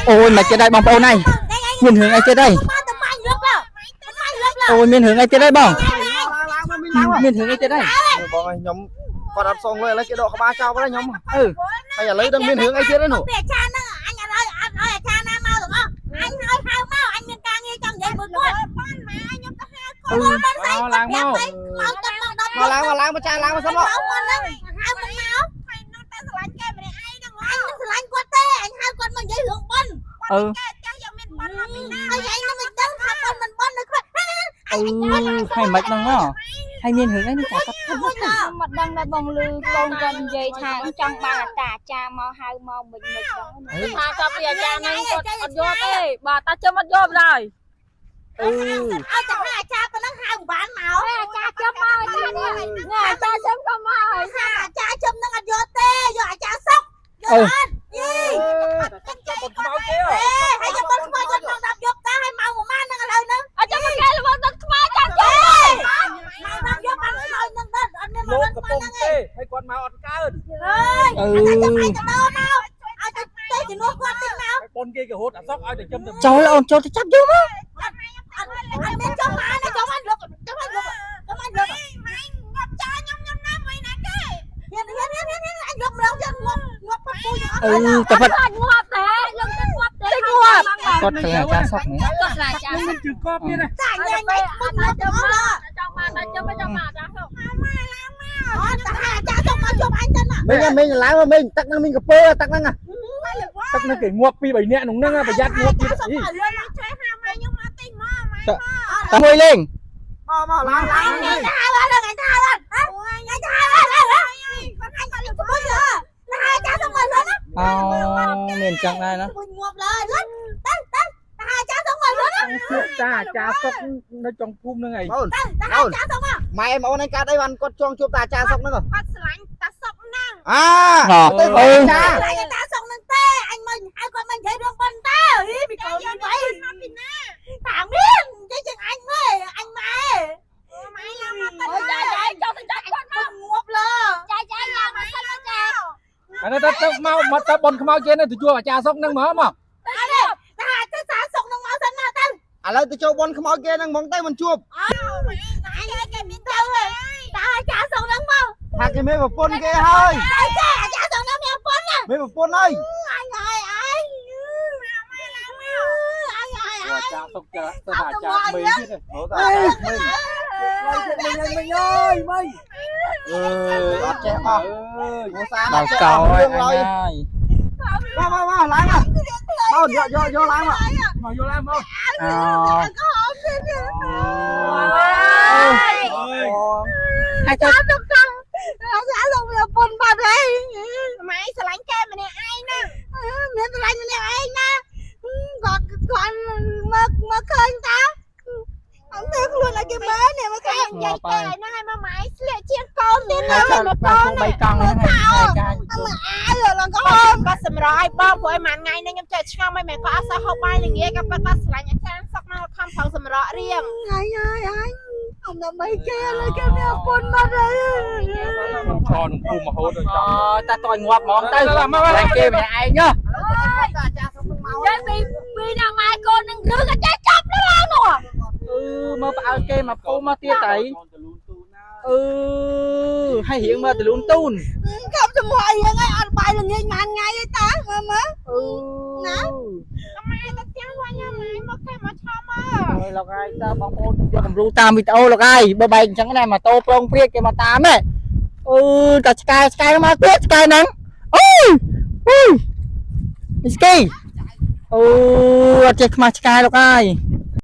អូយមិនទៀតហើយបងប្អូនហើយមានរឿងអីទៀតហើយអូយមានរឿងអីទៀតហើយបងមានរឿងអីទៀតហើយ បងឯងខ្ញុំគាត់អត់សងលុយឥឡូវគេដកក្បាលចោលហើយខ្ញុំ អឺ ហើយឥឡូវដឹងមានរឿងអីទៀតទេនោះ ពីអាចារ្យហ្នឹងអញអត់ឲ្យអត់ឲ្យអាចារ្យណាមកទាំងអស់អញឲ្យហៅមកអញមានការងារចង់និយាយមួយគាត់បានម៉ែខ្ញុំទៅហៅគាត់បានស្អី ឡើងមក មកទឹកមកដល់ មកឡើងមកឡើងមកចាឡើងមកសិនមក មកមុនហ្នឹងហៅមកមកហើយនោះតែស្រឡាញ់គេម្នាក់ឯងហ្នឹងអញមិនស្រឡាញ់គាត់ទេអញហៅគាត់មកនិយាយរឿងប៉ុន អឺ ចាស់យកមានប៉ុនមកពីណាហើយឯងនឹងមិនដឹងថាប៉ុនមិនប៉ុននៅគាត់ អឺហើយមិនហ្នឹងមកហើយមានរឿងអីនេះចាគាត់ ខ្ញុំមិនដឹងដែរបងលឺកូនគាត់និយាយថាចង់បានអាតាអាចារ្យមកហៅមកមិនមិនដឹងណា ថាចាប់ពីអាចារ្យហ្នឹងគាត់អត់យកទេបាទតាជឹមអត់យកឡើយ អឺ ឲ្យតែហៅអាចារ្យប៉ុណ្ណឹងហៅមិនបានមក អាចារ្យជឹមមកអាចារ្យនេះ នេះអាចារ្យជឹមក៏មកហើយ ហាអាចារ្យជឹមនឹងអត់យកទេយកអាចារ្យសុកយកអត់យី គាត់ខ្មោចទេ អេហើយយកប៉ុនខ្មោចគាត់មក10យប់តាហើយមកប្រហែលហ្នឹងឥឡូវហ្នឹង អាចារ្យមកកែល្បងដល់ខ្មៅចាន់ជឹម មក10យប់បានខ្មោចហ្នឹងដល់អត់មានមក លោក ដល់ កំពុងទេហើយគាត់មកអត់កើត អើយ អឺ អាចារ្យចាំឯងទៅដល់មកឲ្យទៅទៅជំនួសគាត់តិចមក ហើយប៉ុនគេគេរត់អាសុកឲ្យតែជឹមទៅ ចូលអូនចូលទៅចាប់យកមក អត់អត់មានចុះមកណាចុះមកលុកចុះមកលុកចុះមកលុកម៉ែងាប់ចោលខ្ញុំខ្ញុំណាមួយណាគេហ៊ានហ៊ានហ៊ានហ៊ានអញលុកម្ដងទៀតងាប់ងាប់ពពូទាំងអស់ អឺតែពិត អត់ងាប់ទេយើងទៅងាប់ទេងាប់ គាត់ទៅអាចារ្យសុកនេះ គាត់ស្លាចារ្យ មានជើងកបទៀតណា ចាញ៉ាញ៉ៃមុនលុកទាំងអស់ ចង់បានតាជឹមចង់បានអាចារ្យសុក អត់តែអាចារ្យសុកមកជុំអញទៅណា មីងមីងឡើងមកមីងទឹកហ្នឹងមីងកពើទឹកហ្នឹង ទឹកហ្នឹងគេងាប់ពី3នាក់ក្នុងហ្នឹងប្រយ័ត្នងាប់ពី សុកមកលឿនមកជួយហាម៉ែខ្ញុំមកតិចមកម៉ែ តែមួយលេង មកមកឡើងឡើង អញទៅហៅអត់អញទៅហៅអត់អញទៅហៅអត់អញគាត់លុកមួយណាអាចារ្យសុកមកលឿនណា អូមានអញ្ចឹងដែរណា មួយងាប់លើលឿនទៅទៅអាចារ្យសុកមកលឿន ពួកតាអាចារ្យសុកនៅចុងភូមិហ្នឹងឯង បង ទៅអាចារ្យសុកមក ម៉ែបងអូនឯងកើតអីបានគាត់ចង់ជួបតាអាចារ្យសុកហ្នឹង គាត់ស្រឡាញ់តាសុកហ្នឹង អាទៅ អឺ អាចារ្យ ស្រឡាញ់តាសុកហ្នឹងទេអញមកហៅគាត់មកនិយាយរឿងប៉ុនតើហីពីកូនវិញមកពីណាតាមាននិយាយជាងអញមើលអញម៉ែម៉ែឡើងមក អូចាចាចង់ទៅចាច់គាត់ មកងាប់លើ ចាចាយ៉ាងមកសិនមកចា អានេះទៅមកមកទៅប៉ុនខ្មោចគេទៅជួបអាចារ្យសុកហ្នឹងមកមក តាទៅសាសុកហ្នឹងមកសិនមកទៅ ឥឡូវទៅចូលបនខ្មោចគេហ្នឹងហ្មងទៅមិនជួប អញគេមានទៅហើយតាអាចារ្យសុកហ្នឹងមក ថាគេមានប្រពន្ធគេហើយ អីទេអាចារ្យសុកហ្នឹងមានប៉ុនណា មានប្រពន្ធហើយ អញហើយអញអញហើយ អាចារ្យសុកទៅអាចារ្យមេទៀត អូតាអាចារ្យមីង មីងអើយមីង អឺអត់ចេះអស់ អើយ គ្រួសារ ដល់ អត់ចេះ កោ អស់ ហើយ រឿងឡើយ ហើយ មកមកមកឡើងមកមកយកយកយកឡើងមក មកយកឡើងមក អូ ក៏អត់ទេ អើយ ហើយទៅ អាចារ្យសុកមានប៉ុនបាត់ហើយម៉ែស្រឡាញ់កែម្នាក់ឯងណាមានស្រឡាញ់ម្នាក់ឯងណាគាត់គាត់មកមកឃើញតាអត់មើលខ្លួនឲ្យគេមើលនេះមកឃើញ ងាប់ហើយ ហ្នឹងហើយមកម៉ែស្លៀកជាងកូនទៀត ហើយ ណា ចាំបាក់បីកង់ហ្នឹងហើយចា អាវឡើងក៏ហម គាត់សម្រឲ្យបងព្រោះឯមួយថ្ងៃនេះខ្ញុំចេះឆ្ងល់មិនមែនគាត់អត់សូវហូបបាយល្ងាចក៏ប៉ុន្តែស្រឡាញ់អាចារ្យសុកមកខំប្រឹងសម្រក់រៀង ហើយហើយហើយអំដើម្បីគេលើគេមានពុនមកហើយ ឆោក្នុងភូមិរហូតដល់ អូ ចំ តាតយងាប់ហ្មងទៅតែគេម្នាក់ឯងហ៎ តាអាចារ្យសុកហ្នឹងមក យាយពីពីណាម៉ែកូននឹងរឿងអាចារ្យចាប់ឡើងនោះ អឺមើលផ្អើលគេមកភូមិមកទៀតតៃអឺហើយរៀងមើលទលូនទូន ខំសម្រក់រៀងហើយអត់បាយល្ងាចមួយថ្ងៃទេតាមើលមើល អឺ ណា ម៉ែទៅផ្ទះវិញម៉ែមកគេមកឆោមក ហើយលោកហើយតើបងប្អូនយកគំរូតាមវីដេអូលោកហើយបើបែកអញ្ចឹងណាម៉ូតូប្រងព្រាតគេមកតាមហ៎អឺតាឆ្កែឆ្កែមកទៀតឆ្កែហ្នឹងអូយអូយស្គីអូអត់ចេះខ្មាស់ឆ្កែលោកហើយ